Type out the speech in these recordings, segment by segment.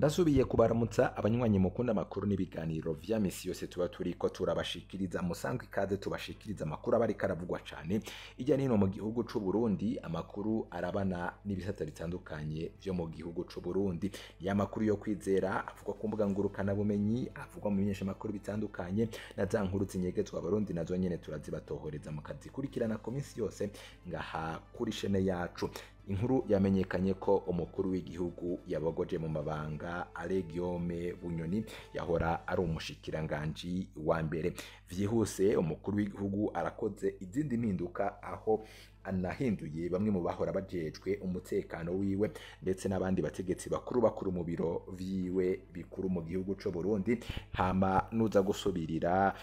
Ndasubiye kubaramutsa abanywanyi mukunda amakuru n'ibiganiro vya misi yose tuba turiko turabashikiriza. Musangwe ikaze tubashikiriza amakuru aba ariko aravugwa cane irya nino mu gihugu c'u Burundi, amakuru arabana n'ibisata bitandukanye vyo mu gihugu c'u Burundi. Ya makuru yo kwizera avugwa ku mbuga ngurukana bumenyi, avugwa mu bimenyeshamakuru bitandukanye, na za nkuru zinyegezwa Abarundi nazo nyene turazibatohoreza mukazikurikirana ku minsi yose ngaha kuri shene yacu. Inkuru yamenyekanye ko umukuru w'igihugu yabogoje mu mabanga Alain Guillaume Bunyoni yahora ari umushikiranganji wa mbere. Vyihuse umukuru w'igihugu arakoze izindi mpinduka, aho anahinduye bamwe mu bahora bajejwe umutekano wiwe ndetse n'abandi bategetsi bakuru bakuru mu biro vyiwe bikuru mu gihugu c'u Burundi. Hama nuza gusubirira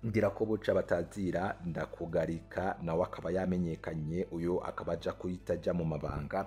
ngira ko buca batazira ndakugarika, nawe akaba yamenyekanye. Uyu akaba aja kuhita mu mabanga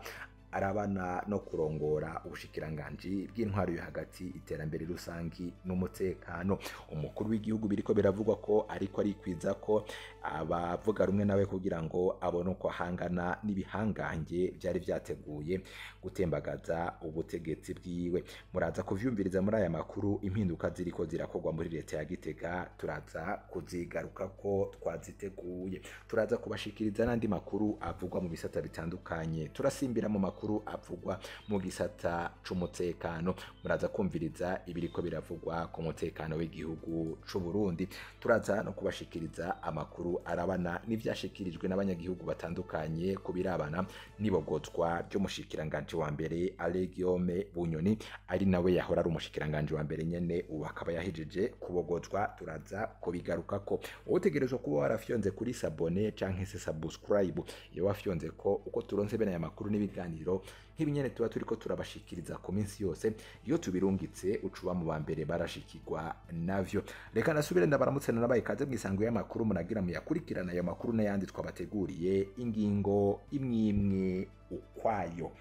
arabana no kurongora ubushikiranganji bw'intwaro yo hagati, iterambere rusangi n'umutekano. Umukuru w'igihugu biriko biravugwa ko ariko arikwiza ko abavuga rumwe nawe kugira ngo abone uko ahangana n'ibihangange vyari vyateguye gutembagaza ubutegetsi bwiwe. Muraza kuvyumviriza muri aya makuru impinduka ziriko zirakorwa muri leta ya Gitega, turaza kuzigaruka ko twaziteguye. Turaza kubashikiriza n'andi makuru avugwa mu bisata bitandukanye. Turasimbira mu makuru avugwa mu gisata c'umutekano, muraza kumviriza ibiriko biravugwa ku mutekano w'igihugu c'u Burundi. Turaza no kubashikiriza amakuru arabana n'ivyashikirijwe n'abanyagihugu batandukanye ku birabana n'ibogozwa ry'umushikiranganji wa mbere Alain Guillaume Bunyoni, ari nawe yahora ari umushikiranganji wa mbere nyene, ubu akaba yahejeje kubogozwa. Turaza kubigarukako. Utegerezwa kuba warafyonze kuri s'abonner canke se subscribe. Iyo wafyonze ko uko turonse bene aya makuru n'ibiganiro nk'ibinyene tuba turiko turabashikiriza ku minsi yose, iyo tubirungitse ucuba mu ba mbere barashikirwa navyo. Reka nasubire ndabaramutse nanabaye ikaze mwisango y'amakuru, munagira muyakurikirana ayo makuru n'ayandi twabateguriye, ingingo imwe imwe ukwayo.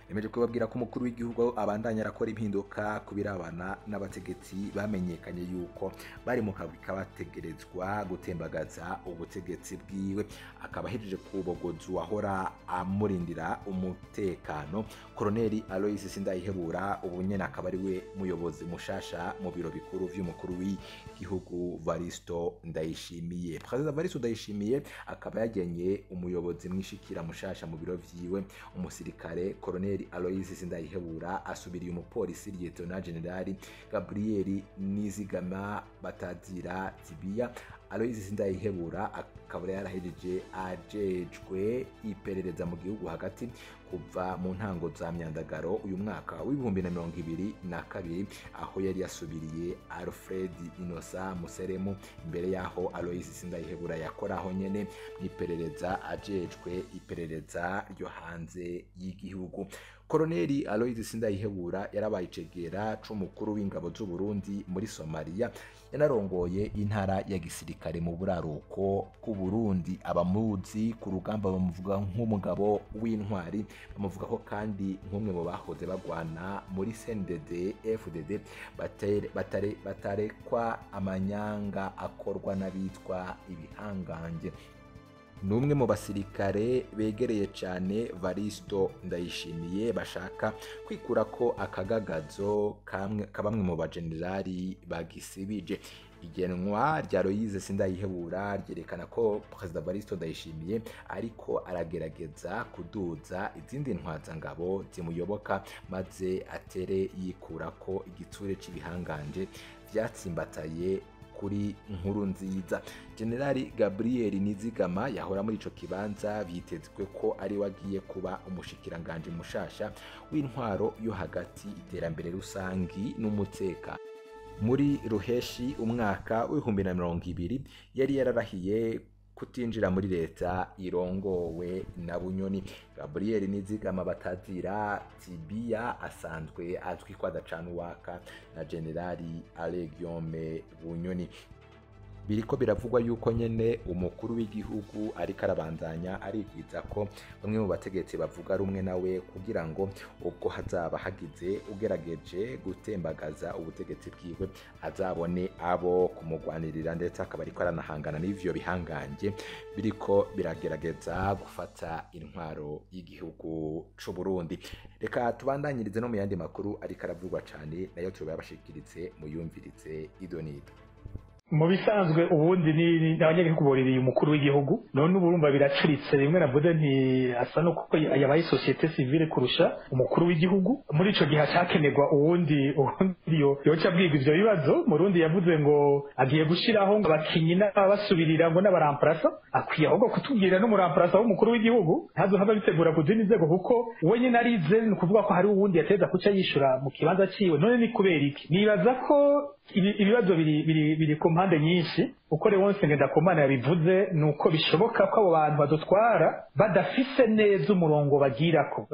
Nemeje kubabwira ko umukuru w'igihugu abandanya arakora impinduka ku birabana n'abategetsi bamenyekanye yuko bari mu kagwi kabategerezwa gutembagaza ubutegetsi bwiwe. Akaba ahejeje kubogoza uwahora amurindira umutekano Colonel Aloys Sindayihebura, ubu nyene akaba ari we muyobozi mushasha mu biro bikuru vy'umukuru w'igihugu Varisto Ndayishimiye. Perezida Varisto Ndayishimiye akaba yagenye umuyobozi mwishikira mushasha mu biro vyiwe, umusirikare Colonel Aloys Sindayihebura, asubiriye umupolisi Lieutenant General Gabriel Nizigama batazira Tibiya. Aloys Sindayihebura akaba yarahejeje ajejwe iperereza mu gihugu hagati kuva mu ntango za myandagaro uyu mwaka w'2022, aho yari yasubiriye Alfred Innocent Museremu. Imbere yaho Aloys Sindayihebura yakoraho nyene iperereza, ajejwe iperereza ryo hanze y'igihugu. Colonel Aloys Sindayihebura yarabaye icegera c'umukuru w'ingabo z'u Burundi muri Somalia, yanarongoye intara ya gisirikare mu buraruko bw'u Burundi. Abamuzi ku rugamba bamuvuga nk'umugabo w'intwari, bamuvuga ko kandi nk'umwe mu bahoze bagwana muri CNDD FDD batarekwa amanyanga akorwa n'abitwa ibihangange. Numwe mu basirikare begereye cane Varisto Ndayishimiye bashaka kwikura ko akagagazo ka bamwe mu bajenerali bagisibije. Igenwa rya Aloys Sindayihebura ryerekana ko Perezida Varisto Ndayishimiye ariko aragerageza kuduza izindi ntwazangabo zimuyoboka, maze atere yikura ko igitsure c'ibihanganje vyatsimbataye kuri nkuru nziza. Generali Gabriel Nizigama yahora muri ico kibanza vyitezwe ko ari wagiye kuba umushikiranganje mushasha w'intwaro yo hagati, iterambere rusangi n'umutekano. Muri ruheshi umwaka w'2020 yari yararahiye kutinjira muri leta irongowe na Bunyoni. Gabriel Nizigama batazira Tibiya asanzwe azwi ko adacana uwaka na Generali Alain Guillaume Bunyoni. Biriko biravugwa yuko nyene umukuru w'igihugu ariko arabandanya arigwiza ko bamwe mu bategetsi bavuga rumwe nawe, kugira ngo ubwo hazaba hagize ugerageje gutembagaza ubutegetsi bwiwe azabone abo kumugwanirira, ndetse akaba ariko aranahangana n'ivyo bihangange biriko biragerageza gufata intwaro y'igihugu c'u Burundi. Reka tubandanyirize no mu yandi makuru ariko aravugwa cane, nayo tubabashikiritse muyumvirize idonido. Mu bisanzwe ubundi ni abanyagihugu borereye umukuru w'igihugu, none ubu urumva biracuritse. Rimwe navuze nti asa nuko yabaye société civile kurusha umukuru w'igihugu. Muri ico gihe hacakenerwa uwundi yoca abwirwa ivyo bibazo. Murundi yavuze ngo agiye gushiraho ngo abakinyi n'abasubirira ngo n'aba remplaçants. Akwiye ahubwo kutubwira n'umu remplaçant w'umukuru w'igihugu, ntazohava bitegura kuzindi nzego, kuko we nyene arize. Ni ukuvuga ko hari uwundi yateza kuca yishura mu kibanza ciwe. None ni kubera iki? Nibaza ko ibibazo biri ku mpande nyinshi. Uko Leonce Ngendakumana yabivuze, ni uko bishoboka ko abo bantu badutwara badafise neza umurongo bagirako.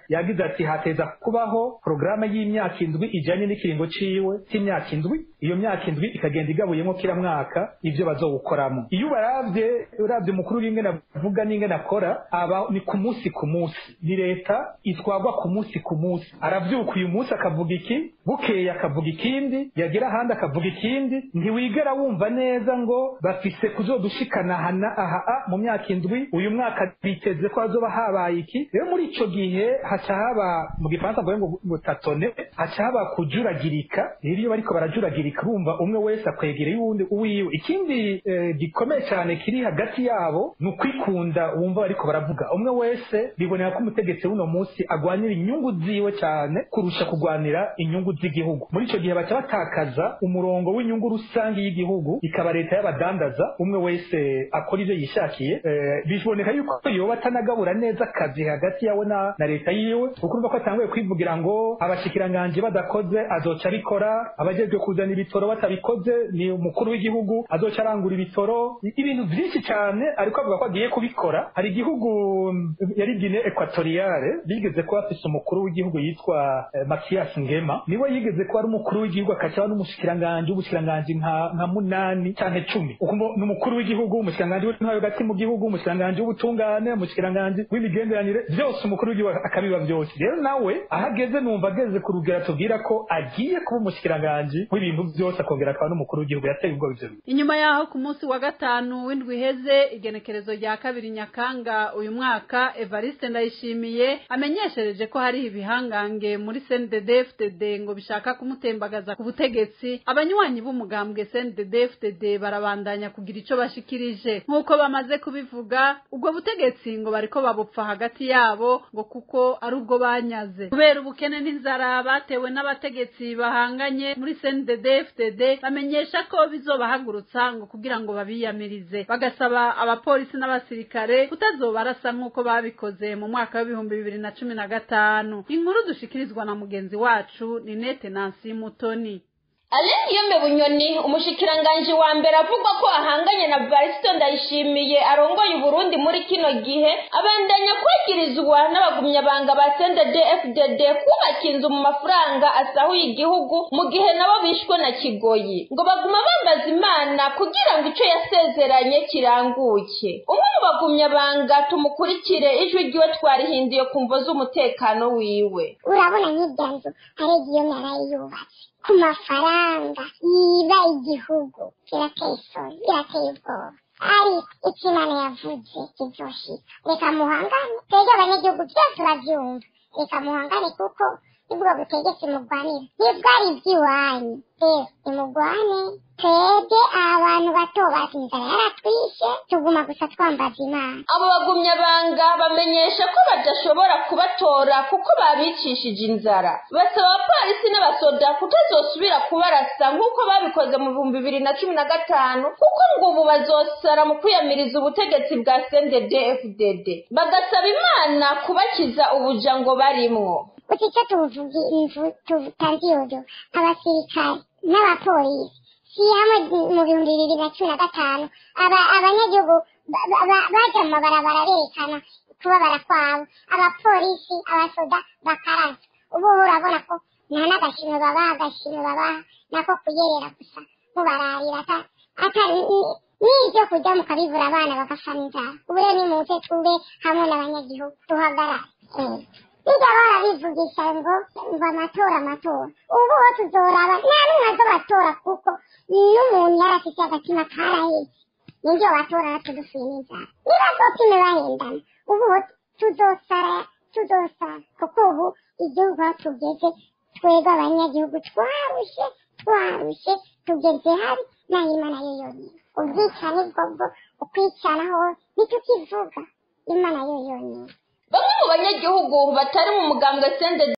Yagize ati hateza kubaho porogaramu y'imyaka 7 ijanye n'ikiringo ciwe c'imyaka 7, iyo myaka 7 ikagenda igabuyemo kila mwaka ivyo bazowukoramo. Iyo ubaravye, uravye umukuru rimwe navuga n'ingene akora, aba ni ku munsi ku munsi, ni leta itwagwa ku munsi ku munsi. Aravyuka uyu munsi akavuga iki, bukeye akavuga ikindi, yagera ahandi akavuga ikindi. Ntiwigera wumva neza ngo bafise kuzodushikana hana aha a mu myaka 7, uyu mwaka biteze ko hazoba habaye iki. Rero muri ico gihe haca haba, mu gifaransa ngo tâtonner, haca haba kujuragirika. Rero iyo bariko barajuragirika, urumva umwe wese akwegera y'uwundi uwiwe. Ikindi gikomeye cyane kiri hagati yabo ni ukwikunda. Wumva bariko baravuga, umwe wese bibonera ko umutegetsi w'uno munsi agwanira inyungu ziwe cyane kurusha kugwanira inyungu z'igihugu. Muri ico gihe baca batakaza umurongo w'inyungu rusange y'igihugu, ikaba leta y'abadandaza, umwe wese akora ivyo yishakiye. Biboneka yuko yoba atanagabura neza akazi hagati yawe na leta yiwe, kuko urumva ko atanguye kwivugira ngo abashikiranganji badakoze azoca abikora, abajejwe kuzana ibitoro batabikoze ni umukuru w'igihugu azoca arangura ibitoro, ibintu vyinshi cyane ariko avuga ko agiye kubikora. Hari igihugu yari Guinée Équatoriale, bigeze kuba bafise umukuru w'igihugu yitwa Matthias Ngema. Niwe yigeze kuba ari umukuru w'igihugu akaca n'umushikiranganji w'ubushikiranganji nka 8 canke 10. Ukumva ni umukuru w'igihugu, umushikiranganji w'intwaro hagati mu gihugu, umushikiranganji w'ubutungane, umushikiranganji w'imigenderanire, byose umukuru w'igihugu akabiba byose. Rero nawe aho ageze, numva ageze ku rugero atubwira ko agiye kuba umushikiranganji w'ibintu byose, akongera akaba n'umukuru w'igihugu. Yateye ubwoba ivyo bintu. Inyuma yaho ku munsi wa gatanu w'indwi iheze, igenekerezo rya 2 Nyakanga uyu mwaka, Evariste Ndayishimiye amenyeshereje ko hari ibihangange muri CNDD-FDD ngo bishaka kumutembagaza ku butegetsi, abanywanyi b'umugambwe CNDD-FDD barabandanya kugira ico bashikirije. Nk'uko bamaze kubivuga, ubwo butegetsi ngo bariko babupfa hagati yabo, ngo kuko ari ubwo banyaze kubera ubukene n'inzara batewe n'abategetsi bahanganye muri CNDD-FDD. Bamenyesha ko bizobahagurutsa ngo kugira ngo babiyamirize, bagasaba abapolisi n'abasirikare kutazobarasa nk'uko babikoze mu mwaka w'2015. Inkuru dushikirizwa na mugenzi wacu Ninete Nancy Mutoni. Alain Guillaume Bunyoni, umushikiranganji wa mbere avugwa ko ahanganye na Varisito Ndayishimiye arongoye Uburundi muri kino gihe, abandanya kwagirizwa n'abagumyabanga ba CNDD-FDD kubaka inzu mu mafaranga asahuye igihugu, mu gihe nabo bishwe na kigoyi. Ngo baguma bambaza Imana kugira ngo ico yasezeranye kiranguke. Umwe mu bagumyabanga, tumukurikire, ijwi ryiwe twarihinduye ku mvo z'umutekano wiwe. Urabona nk'irya nzu Alain Guillaume yarayubatse ku mafaranga yiba igihugu. Birateye isoni, birateye ubwoba, ariko icyo Imana yavuze kizoshika. Reka muhangane, twebwe abanyagihugu byose urabyumva, reka muhangane, kuko nibwo butegetsi mugwanira ntibwari iby'iwanyu. Rero nimugwane, twebwe abantu bato bato inzara yaratwishe, tuguma gusa twambaza Imana. Abo bagumyabanga bamenyesha ko badashobora kubatora kuko babicishije inzara. Basaba abapolisi n'abasoda kutazosubira kubarasa nk'uko babikoze mu 2015, kuko ngo ubu bazosara mu kwiyamiriza ubutegetsi bwa CNDD-FDD. Bagasaba Imana kubakiza ubuja ngo barimwo. Gusa icyo tuvuga, tutanze iyo abasirikare n'abapolisi si hamwe mu 2015 abanyagihugu baja mu mabarabara berekana kubabara kwabo, abapolisi abasoda bakarasa. Ubu urabona ko nta n'agashimwe babaha, agashimwe babaha nako kuyerera gusa mubararira. Atari n'ibyo kurya mukabibura, abana bagafana inzara. Ubu rero nimuze tube hamwe n'abanyagihugu, duhagarare. Bijya barabivugisha ngo amatora, amatora, ubu ho tuzoraba nta n'umwe azobatora, kuko n'umuntu yari afite agatima karaheze. Nibyo batora batudusuye n'inzara, niba azopime bahendana. Ubu ho tuzosara, tuzosara, kuko ubu igihugu aho tugeze, twebwe abanyagihugu twarushe, twarushe, tugeze habi. Naho Imana yo yonyine, ubwicane bwo ukwicana ho ntitukivuga, Imana yo yonyine. Bamwe mu banyagihugu batari mu mugambwe sende.